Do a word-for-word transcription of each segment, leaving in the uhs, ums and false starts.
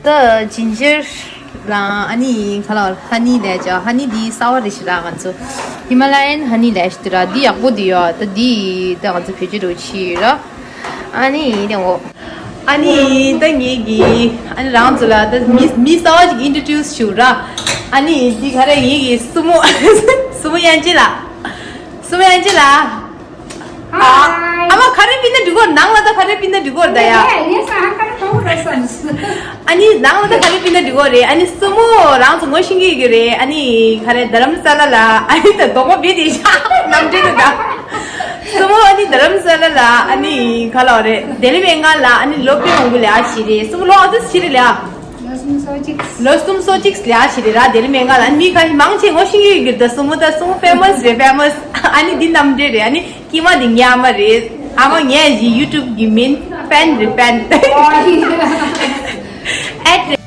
ད་ཇིན་ཇར་རང་ཨ་ནི་ག་ལ་ཧ་ནི་ལས་ཅོ། ཧ་ནི་འདི་གསར་པ་རེད་ཤག་ར། ང་ཚོ་ཧི་མ་ལ་ཡན་ཧ་ནི་ལས་ཤག་ར། འདི་ཡག་པོ་འདུག་ཡ། ད་འདི་ད་ང་ཚོ་བེད་སྤྱོད་འགྲོ་ཆི་ཡོད་ར། ཨ་ནི་དེ་འོ། ཨ་ནི་ད་ངེད་ཀྱི་ཨ་ནི་རང་ཚོ་ལ་ད་མི་མི་གསར་པ་ཅིག་ཨིན་ཊྲོ་ཌིའུ་སི་ཞུ་ར། ཨ་ནི་འདི་ག་རེ། ངེད་ཀྱི་སྲུ་མོ། སྲུ་མོ་དབྱངས་ཅན་ལགས། སྲུ་མོ་དབྱངས་ཅན་ལགས། ཨ། ཨ་མ་ག་རེ་ཕུལ་ན་འགྲིག་གོ། ནང་ལ་ད་ག་རེ་ཕུལ་ན་འགྲིག་གོ་ད་ཡ། ངས་ངས་ས་ཧ་ག་རེ་མཐོང་ར་སོང་། ཨ་ནི་ནང་ལ་ད་ག་རེ་ཕུལ་ན་འགྲིག་གོ་རེད། ཨ་ནི་སྲུ་མོ་རང་ཚོ་ངོ་ཤེས་ཀྱི་ཡོད་ཀྱི་རེད། ཨ་ནི་ག་རེ་རྡ་རམ་ས་ལ་ལ་ཨ་ནི་ད་གདོང་པ་བེ་དེ་ཤ་ནམ་འདྲེ་དུ་ད། སྲུ་མོ་ཨ་ནི་རྡ་རམ་ས་ལ་ལ་ཨ་ནི་ག་ལ་རེད། ལྡི་ལི་མེ་ང་ལ་ཨ་ནི་ལོ་དཔེ་མང་པོ་ལས་ཨ་ཤི་རེད། སྲུ་མོ་ལོ་ཨ་ཙི་ཤི་རེད་ལ། ལོ་གསུམ་སོ་གཅིག་ལས་ཨ་ཤི་རེད་ར། ལྡི་ལི་མེ་ང་ལ་ཨ་ནི་མི་ཁ་ཤས་མང་ཆེ་ངོ་ཤེས་ཀྱི་ཡོད་ཀྱི་རེད། ད་སྲུ་མོ་ད་སྲུ་མོ་ཕེ་མ་སི་རེད། ཕེ་མ་སི། ཨ་ནི་འདི་ནམ་འདྲེ་རེད། ཨ་ནི། ཀྱེ་མ་འདི་ངའི་ཨ་མ་རེད། ཨ་མ་ངའི་ཡུ་ཊུབ་གི་མེན་ཕེན་རེད། ཕེན། ཨེ་ཊི་རེད།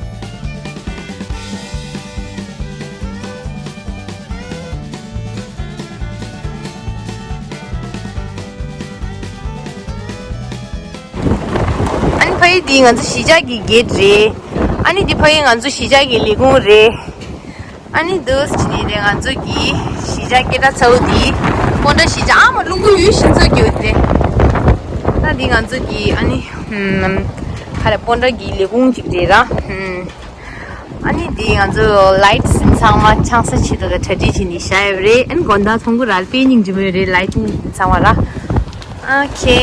ཨ་ནི་ཕ་གི་འདི་ང་ཚོ་གཞིས་ཆགས་ཀྱི་གེ་ཊི་རེད། ཨ་ནི་འདི་ཕ་གི་ང་ཚོ་གཞིས་ཆགས་ཀྱི་ལས་ཁུངས་རེད། ཨ་ནི་འདུག་སེ་བྱས་ནས་ང་ཚོ་གི་གཞིས་ཆགས་སྐད་གྲགས་ཚ་བོ་འདི་སྤོན་ཊ་གཞིས་ཆགས། ཨ་མ་རླུང་བུ་ཡུལ་ཤིང་བཟོ་རྒྱུ་དེ། ད་འདི་ང་ཚོ་གི་ཨ་ནི་ཧུམ་ག་རེ་སྤོན་ཊ་གི་ལས་ཁུངས་ཅིག་རེད་ར། ཧུམ། ཨ་ནི་འདི་ང་ཚོ་ལའེ་ཊི་ཚང་མ་ཆང་ས་ཆེད་དུ་གྲ་སྒྲིག་བྱས་ནས་བཞག་ཡོད་རེད། ཨ་ནི་དགོང་དག་ཚོང་ཁུ་རལ་པའི་སྙིང་རྗེ་མོ་རེད། ལའེ་ཊི་ཚང་མ་ར། ཨོ་ཁེ།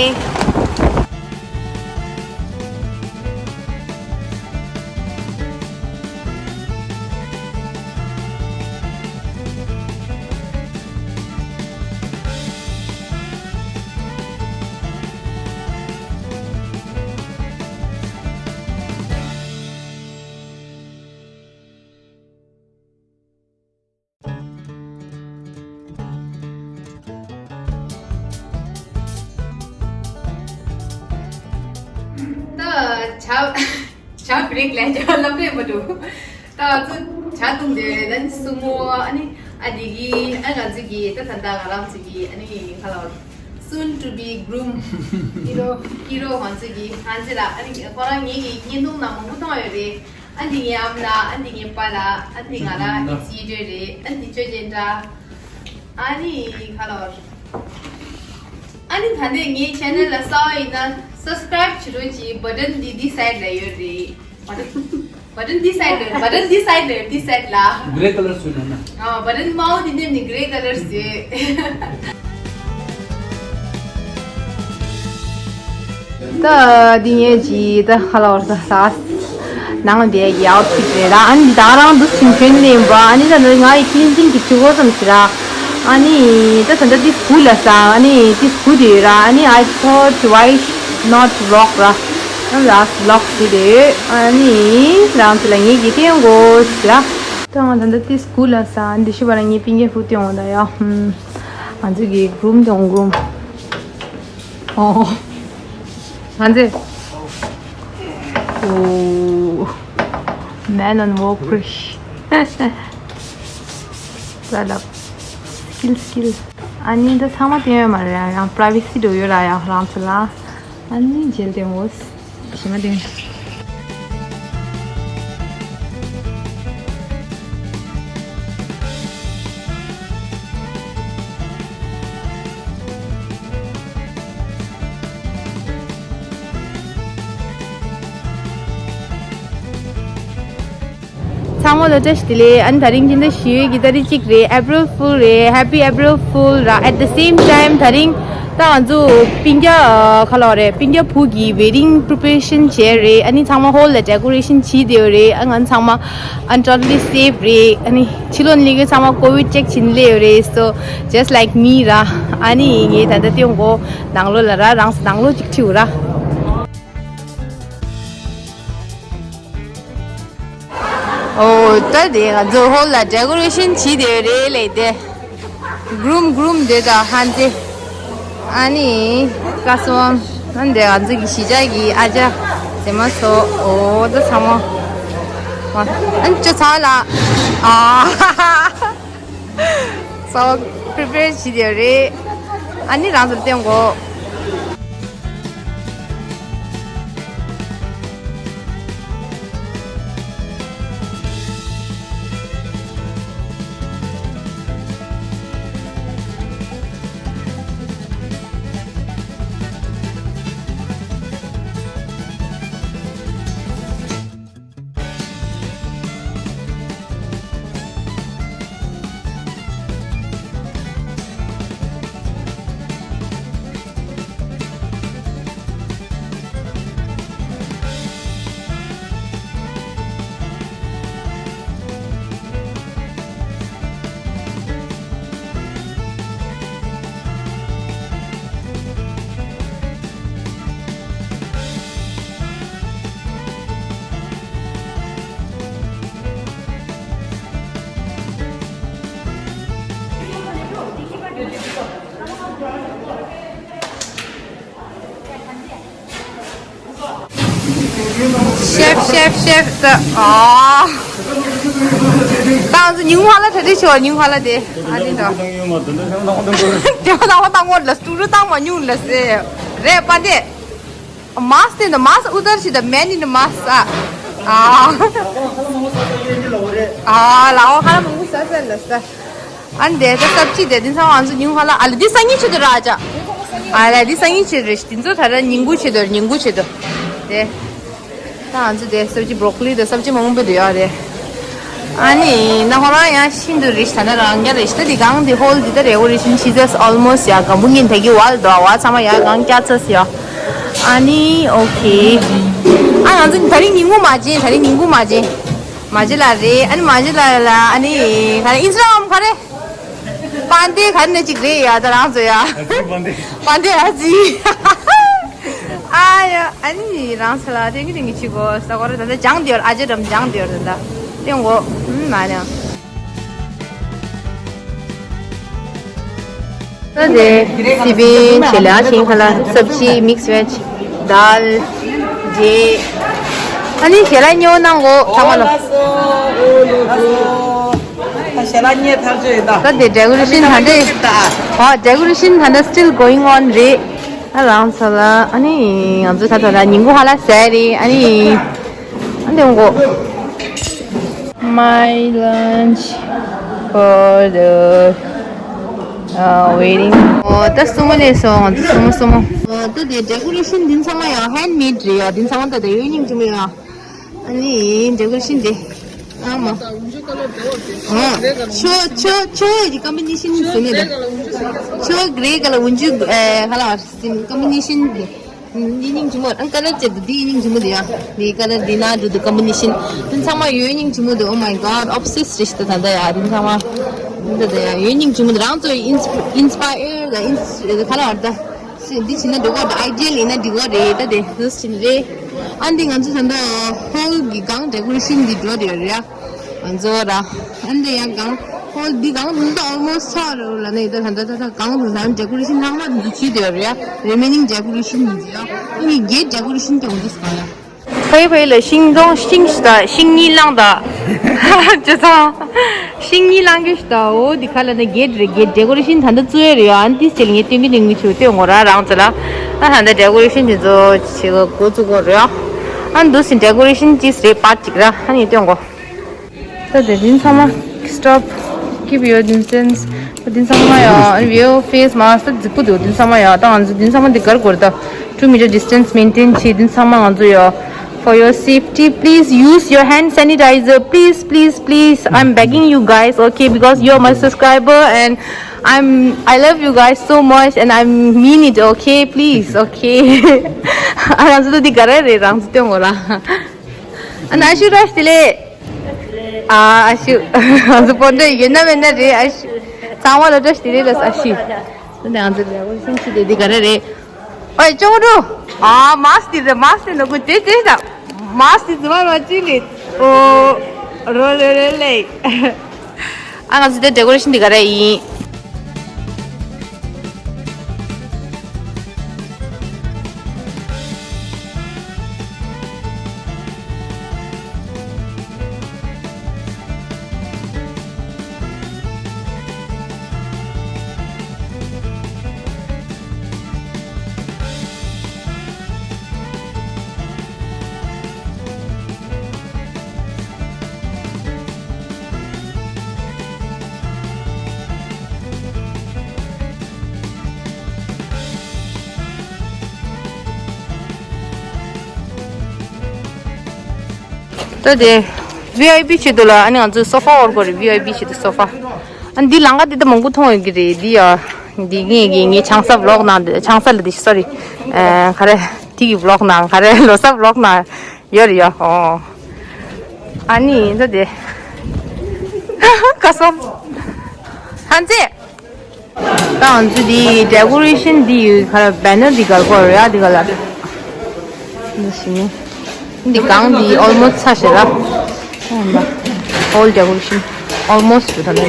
ད་ཇ་ཇ་བྷི་རེག་ལས་ཇ་ལབ་རེད་མ་འགྲོ། ད་ང་ཚོ་ཇ་བཏུང་དེ་ད་ནི་སྲུ་མོ་ཨ་ནི་ཨ་དེ་གི་ཨ་ང་ཚོ་གི་ད་ད་ད་ང་རང་ཚོ་གི་ཨ་ནི་ག་ལ་soon to be groom hero hero ང་ཚོ་གི་ཧན་ཙི་ལ་ཨ་ནི་ཁོ་རང་ངེད་ཀྱི་བརྙན་ཐུང་ནང་མང་པོ་མཐོང་ཡོད་རེད། ཨ་འདི་ངའི་ཨམ་ལགས། ཨ་འདི་ངའི་པཱ་ལགས། ཨ་འདི་ང་ལ་ཨེ་སི་ཌི་རེད། ཨ་འདི་ཅོ་ཅན་ཏྲ། ཨ་ནི་ཧ་ལོ། ཨ་ནི་ད་ལྟ་ངའི་ཆེ་ནལ་ལ་གསར་པ་ཡིན་ན་སབ་སི་ཀ་རེབ་བྱེད་རོགས་གྱིས། བ་ཊན་འདི་འདི་སའིཌ་ལ་ཡོད་རེད། བ་ཊན་བ་ཊན་འདི་སའིཌ་ལ་ཡོད། བ་ཊན་འདི་སའིཌ་ལ་ཡོད། འདི་སའིཌ་ལ། གྷི་རེ་ཀ་ལར་སུ་ཡོད་ན། ཨ་བ་ཊན་དམར་པོ་འདི་ནེམ་ནི་གྷི་རེ་ཀ་ལར་སུ་ཡོད། ད་འདི་ངའི་ཅི་ད་ཧ་ལ་བར་ད་ལ་ནང་ལ་བསྡད་ཀྱི་ཨའུ་ཊི་ཕིཊ་རེད་ར། ཨ་ནི་ད་རང་འདུག་སེ་གྱོན་ནས་ཡིན་པ། ཨ་ནི་ད་ང་ཡི་ཀི་ལིན་ཛིང་གི་བྱེད་སྒོ་ཙམ་ཞིག་ར། ཨ་ནི་ད་ད་ད་ཏི་སྒུག་ལ་ས། ཨ་ནི་ཏི་སྒུག་དེ་ཡོད་ར། ཨ་ནི་I thought why not vlog ར། ཨ་ལ་ཝི་ལོག་ཞུ་དེ་ཡོད། ཨ་ནི་རང་ཚོ་ལ་ངེད་ཀྱི་སྟེང་གོ་ཞིག་ར། ད་ང་ད་ད་ཏི་སྒུག་ལ་ས། ཨ་ནི་འདི་ཤི་བ་ལ་ངའི་པིན་གེ་ཧུ་སྟེང་འོང་ད་ཡ། ཧུམ། ང་ཚོ་གི་གུ་རུམ་དང་གུ་རུམ། ཨོ། ང་ཚོས། ཨོ། Man on work ཁྲིས། ལ་ལ། སི་ཀིལ་སི་ཀིལ། ཨ་ནི་འདི་ཚང་མ་སྟོན་ཡོད་མ་རེད་ཡ། ཡང་པ་རའི་ཝེ་སི་འགྲོ་ཡོད་ར་ཡ་རང་ཚོ་ལ། ཨ་ནི་མཇལ་ཏེ་འོ། ཞི་མ་ཏིང་། ཚང་མ་ལ་བཀྲ་ཤིས་བདེ་ལེགས། ཨ་ནི་ད་རིང་སྤྱི་ཟླ་བཞི་པའི་གི་ཏ་རིག་གཅིག་རེད། April Fool རེད། Happy April Fool ར། At the same time ད་རིང་ད་ང་ཚོ་སྤུན་ཀྱག་ཁ་ལོ་རེད། སྤུན་ཀྱག་བུ་གི་wedding preparation བྱས་རེད། ཨ་ནི་ཚང་མ་ཧོལ་ལ་decoration བྱས་བསྡད་ཡོད་རེད། ཨ་ང་ཚང་མ་ཨ་totally safe རེད། ཨ་ནི་ཕྱི་ལོགས་ནས་སླེབས་མཁན་ཚང་མ་ཀོ་བིཌ་ཅེག་བྱས་ནས་སླེབས་ཡོད་རེད། So just like me ར། ཨ་ནི་ངས་ད་ལྟ་སྟོན་གོ། ནང་ལོགས་ལ་ར། རང་ནང་ལོགས་ཅིག་ཁྲིད་འོ་ར། ཨོ། ད་དེ་ང་ཚོ་ཧོལ་ལ་decoration བྱས་བསྡད་ཡོད་རེད་ལབ་དེ། གུ་རུམ་གུ་རུམ་དེ་དང་ཧན་ཏེ། ཨ་ནི་ཀ་སོང་། ཨ་ནི་དེ་ང་ཚོ་གི་གཞིས་ཆགས་ཀྱི་ཨ་ཅག་ཟེར་མ་སོ། ཨོ་ད་ཚང་མ། ཨ་ནི་ཅོ་ཚང་ལ། ཨ། So prepare བྱས་བསྡད་ཡོད་རེད། ཨ་ནི་རང་ཚོར་སྟོན་གོ། ཤེབ་ཤེབ་ཤེབ་ད། ཨ། ད་ང་ཚོ་ཉིན་གུང་ཧ་ལ་གྲ་སྒྲིག་བྱོས། ཉིན་གུང་ཧ་ལ་དེ། ཨ་ནི་ད། དེ་བ་ད་ལོ་ད་ངོ་ལ་སུ་རུ་བཏང་མ་མྱོང་ལ་ཟེར། རེད་པ་དེ། མཱས་དེ་ནི་མཱས་ཨུ་དར་ཞིག་དང་མེན་ནི་མཱས་ཨ། ཨ། ཨ་ལ་འོ་ཧ་ལ་མང་པོ་ཟ་ཟ་ལ་ཟ། ཨ་ནི་དེ་ད་སབ་ཅི་དེ་དེང་སང་ང་ཚོ་ཉུང་ཧ་ལ་ཨ་ལ་འདི་སང་ཉིན་ཆེད་དུ་ར་ཅག་ཨ་ལ་འདི་སང་ཉིན་ཆེད་དུ་རེད། དེ་ཚོ་ད་ར་ཉིན་གུང་ཆེད་དུ་ཉིན་གུང་ཆེད་དུ། དེ་ད་ང་ཚོ་དེ་སབ་ཅི་བྷྲོ་ཀོ་ལི་དང་སབ་ཅི་མང་པོ་འདུག་ཡ་རེད། ཨ་ནི་ན་ཧོ་རང་ཡང་ཤིན་ཏུ་རིགས་ད་ན་རང་རྒྱ་རེད། ད་འདི་གང་འདི་ཧོལ་འདི་ད་རེ་འོ་རེ་ཤིན་ཆི་ཟས་ཨོལ་མོ་སི་ཡ་གང་བུ་ངན་ད་གི་ཝལ་དོ་བ་ཚང་མ་ཡ་གང་སྐྱ་ཚ་སི་ཡ། ཨ་ནི་ཨོ་ཁེ། ཨ་ང་ཚོ་ད་རིང་ཉིན་གུང་མ་བྱེད། ད་རིང་ཉིན་གུང་མ་བྱེད། མ་བྱེད་ལ་རེད། ཨ་ནི་མ་བྱེད་ལ་ལ་ཨ་ནི་ད་རིང་ཨིན་སི་ཊ་གྷ་རམ་ག་རེ། པན་དེ་ག་ནས་ཅིག་རེད་ཡ། ད་རང་ཚོ་ཡ། ཨ་ཙི་པན་དེ། པན་དེ་ཨ་ཙི། ཨ་ཡ། ཨ་ནི་རང་ཚོ་ལ་དེང་གི་དེང་གི་ཆི་གོ་ས་གོ་ར། ད་ལྟ་སྦྱང་དེ་ཡོད། ཨ་ཅེ་འགྲམ་སྦྱང་དེ་ཡོད། ད་ལྟ་དེ་ངོ་ཨུམ་མ་ནས། ད་དེ་སི་པན་ཞལ་ལག་ཤིང་ཁ་ལ་སབ་ཅི་མིག་སི་ཝེཇ་དཱལ་རྗེ། ཨ་ནི་ཞལ་ལག་ཉོ་གནང་གོ་ཚང་མ་ལ། ད་ཞལ་ལག་རྙེད་ཐག་ཆོད་ཡིན་ད། ད་དེ་ཌེ་ཀོ་རེ་ཤིན་ད་འདྲ། ཨ་ཌེ་ཀོ་རེ་ཤིན་ད་འདྲ་still going on རེད། ཨ་རང་ཚོ་ལ་ཨ་ནི་ང་ཚོ་ད་ད་ད་ཉིན་གུང་ཧ་ལ་ཟས་རེད། ཨ་ནི་ཨ་འདི་འོང་གོ། My lunch for the uh, waiting. ཨོ་ད་སུ་མོ་ལས་སོང་། ང་ཚོ་སུ་མོ་སུ་མོ། ཨོ་ད་དེ་ཌེ་ཀོ་རེ་ཤིན་འདི་ཚང་མ་ཡང་ཧེན་མེད་རེད་ཡ། འདི་ཚང་མ་ད་དེ་ཡོད་སྙིང་རྗེ་མོ་ཡ། ཨ་ནི་འདྲ་གུར་ཤིན་ཏེ། ཨ་མ། ཨ། ཆོ་ཆོ་ཆོ་ཡི་ཀམ་བི་ནེ་ཤིན་ཟེར་ནས་ད། ཆོ་གྷེ་རེ་ཀ་ལར་འུ་ཅུ་ཨེ་ཧ་ལ་ཟིན་ཀམ་བི་ནེ་ཤིན་དེ། ཡིན་སྙིང་རྗེ་མོ། ཨ་ཀ་ལར་བྱས་ཏེ་འདི་ཡིན་སྙིང་རྗེ་མོ་དེ་ཡ། འདི་ཀ་ལར་འདི་ན་འདུག་འདི་ཀམ་བི་ནེ་ཤིན། འདི་ཚང་མ་ཡོད་སྙིང་རྗེ་མོ་དེ། Oh my God, obsessed རེད་ཤི་ད་ད་ད་ཡ། འདི་ཚང་མ། འདི་ད་ད་ཡ་ཡོད་སྙིང་རྗེ་མོ་དེ། རང་ཚོ་ཨིན་ཨིན་སི་པ་ཡར་དང་ཨིན་ཧ་ལ་བར་ད། སི་འདི་བྱས་ན་འགྲིག་གོ། ད་ཨའི་ཌི་ཡལ་ཡིན་ན་འགྲིག་གོ་རེད། ད་དེ་འདུག་སེ་བྱས་ནས་རེད། ཨ་འདི་ང་ཚོ་ད་ལྟ་ཧོལ་གྱི་སྒང་ཌེ་ཀོ་རེ་ཤིན་གྱི་འགྲོ་དེ་རེད་ཡ། ང་ཚོ་ར་ཨ་འདི་ཡང་སྒང་ཧོལ་འདི་སྒང་འདི་ད་ཨོལ་མོ་སི་ཊི་ཚར་རེད་ལ་ནི། ད་ད་ད་ད་སྒང་དུ་ད་ཌེ་ཀོ་རེ་ཤིན་ལྷག་མ་འདི་བྱས་དེ་རེད་ཡ། རི་མེ་ནིང་ཌེ་ཀོ་རེ་ཤིན་འདི་ཡ། ཨ་ནི་གེ་ཊི་ཌེ་ཀོ་རེ་ཤིན་ཀྱང་འདུག་སེ་གང་ཡ། ཕ་ཡི་ཕ་ཡི་ལ་ཤིང་སྡོང་ཤིང་ཞིག་དང་ཤིང་གཉིས་བླངས་དང་། ཅི་ཚང་། ཤིང་གཉིས་བླངས་གི་ཞིག་དང་། འོ་འདི་ག་ལ་ན་གེ་ཊི་རེད། གེ་ཊི་ཌེ་ཀོ་རེ་ཤིན་ད་ལྟ་བཙུགས་ཡ་རེད་ཡ། ཨ་ནི་ཏིས་ཅེལ་ངས་སྟོན་གི་སྟོན་གི་ཆུ་སྟོན་གོ་ར་རང་ཚོ་ལ། ཨ་ད་ལྟ་ཌེ་ཀོ་རེ་ཤིན་དེ་ཚོ་བྱེད་ག་འགོ་བཙུགས་གོ་རེད་ཡ། ཨ་འདུག་སེ་ཌེ་ཀོ་རེ་ཤིན་ཅིས་རེད་པར་ཅིག་ར་ཨ་ནི་སྟོན་གོ། ད་དེ་རིང་ཚང་མ་stop, keep your distance. ད་དེ་ཚང་མ་ཡ་wear face mask. ད་རྫིག་པོ་འདུག་དེ་ཚང་མ་ཡ། ད་ང་ཚོ་དེ་ཚང་མ་འདི་གར་གོ་རེད་ད། Two meter distance maintain བྱེད། དེ་ཚང་མ་ང་ཚོ་ཡ། For your safety, please use your hand sanitizer. Please, please, please. I'm begging you guys, okay? Because you're my subscriber and I'm, I love you guys so much and I mean it, okay? Please, okay? ཨ་ང་ཚོ་ད་འདི་ག་རེ་རེད་རང་ཚོ་སྟོན་གོ་ར། ཨ་ན་ཨ་ཤུ་བཀྲ་ཤིས་བདེ་ལེགས། ཨ་ཨ་ཤུ། ང་ཚོ་སྤོན་ཊ་ཡོད་ན་མེད་ན་རེད་ཨ་ཤུ། ཚང་མ་ལ་བཀྲ་ཤིས་བདེ་ལེགས་ལ་ཨ་ཤུ། ད་ནི་ང་ཚོ་ལས་འགུལ་སེམས་ཤིག་དེ་འདི་ག་རེ་རེད། ཨོའི་ཅོག་འགྲོ། ཨ་མཱསི་དེ་རེད། མཱསི་དེ་ནོ་གུ་དེ་དེ་ད། མཱསི་དེ་ཛི་མ་མ་ཅི་ལེ། ཨོ། རོ་ལེ་རེ་ལེ། ཨ་ང་ཚོ་དེ་ཌེ་ཀོ་རེ་ཤིན་འདི་ག་རེ་ཡིན། ད་དེ་ཝི་ཨའི་པི་ཆེད་དུ་ལ་ཨ་ནི་ང་ཚོས་སོ་ཕ་དབོར་དགོས་རེད། ཝི་ཨའི་པི་ཆེད་དུ་སོ་ཕ། ཨ་ནི་འདི་ལང་ཀ་འདི་ད་མང་པོ་མཐོང་ཡོད་ཀྱི་རེད། འདི་ཡ་འདི་ངས་ངས་ངས་ཆང་ས་ཝི་ལོག་ནང་ཆང་ས་ལ་འདི་སོ་རི་ཨ་ག་རེ་དེ་གི་ཝི་ལོག་ནང་ག་རེ་ལོ་ས་ཝི་ལོག་ནང་ཡོད་རེད་ཡ། ཨོ་ཨ་ནི་ད་དེ་ཁ་སོ་ཧན་ཙེ། ད་ང་ཚོ་འདི་ཌེ་ཀོ་རེ་ཤིན་འདི་ཡོད་ཁ་ར་བེ་ནར་འདི་གར་གོ་རེད་ཡ། འདི་ག་ལ་འདི་ཞིག་ནི་འདི་གང་འདི་ཨོལ་མོ་སི་ཊི་ཚར་ཤེ་ལ། ཨོལ་ཌེ་ཀོ་རེ་ཤིན་ཨོལ་མོ་སི་ཊི་ད་ལ།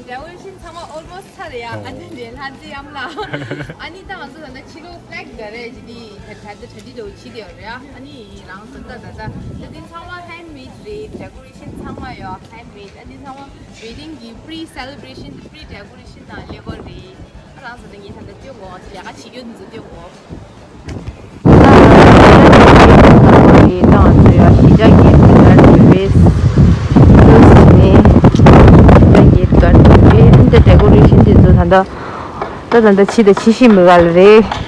Decoration ཚང་མ་almost ཚར་རེད་ཡ། ཨ་ནི་ནས་ལྷ་རྩེ་ཨམ་ལགས། ཨ་ནི་ད་ང་ཚོ་ད་ལྟ་ཕྱི་ལོགས་flag འདྲ་རེད་ཅི་དེ་ད་ད་ད་གྲ་སྒྲིག་འདྲ་བོ་བྱེད་བསྡད་ཡོད་རེད་ཡ། ཨ་ནི་རང་ཚོ་ད་ད་ད་ད་དེ་ཚང་མ་handmade རེད། decoration ཚང་མ་ཡོད་handmade། ཨ་ནི་ཚང་མ་wedding གི་pre celebration pre decoration དང་ལེ་གོ་རེད། ཨ་རང་ཚོ་ད་ངས་ད་ལྟ་སྟོན་གོ་ང་ཚོ་ལས་ཀ་བྱེད་རྒྱུ་འདི་ཚོ་སྟོན་གོ། ད་ང་ཚོ་ཡ་གཞིས་ཆགས་ཀྱི་དུས་ཚོད་དུས་བེས་ཏུས་ནི་གཞིས་ཆགས་ཀྱི་དུས་བེས་འདི་decoration དེ་ཚོ་ད་ལྟ་ད་ད་ལྟ་ཕྱི་དང་ཕྱི་ཤི་མི་ག་ལ་རེད།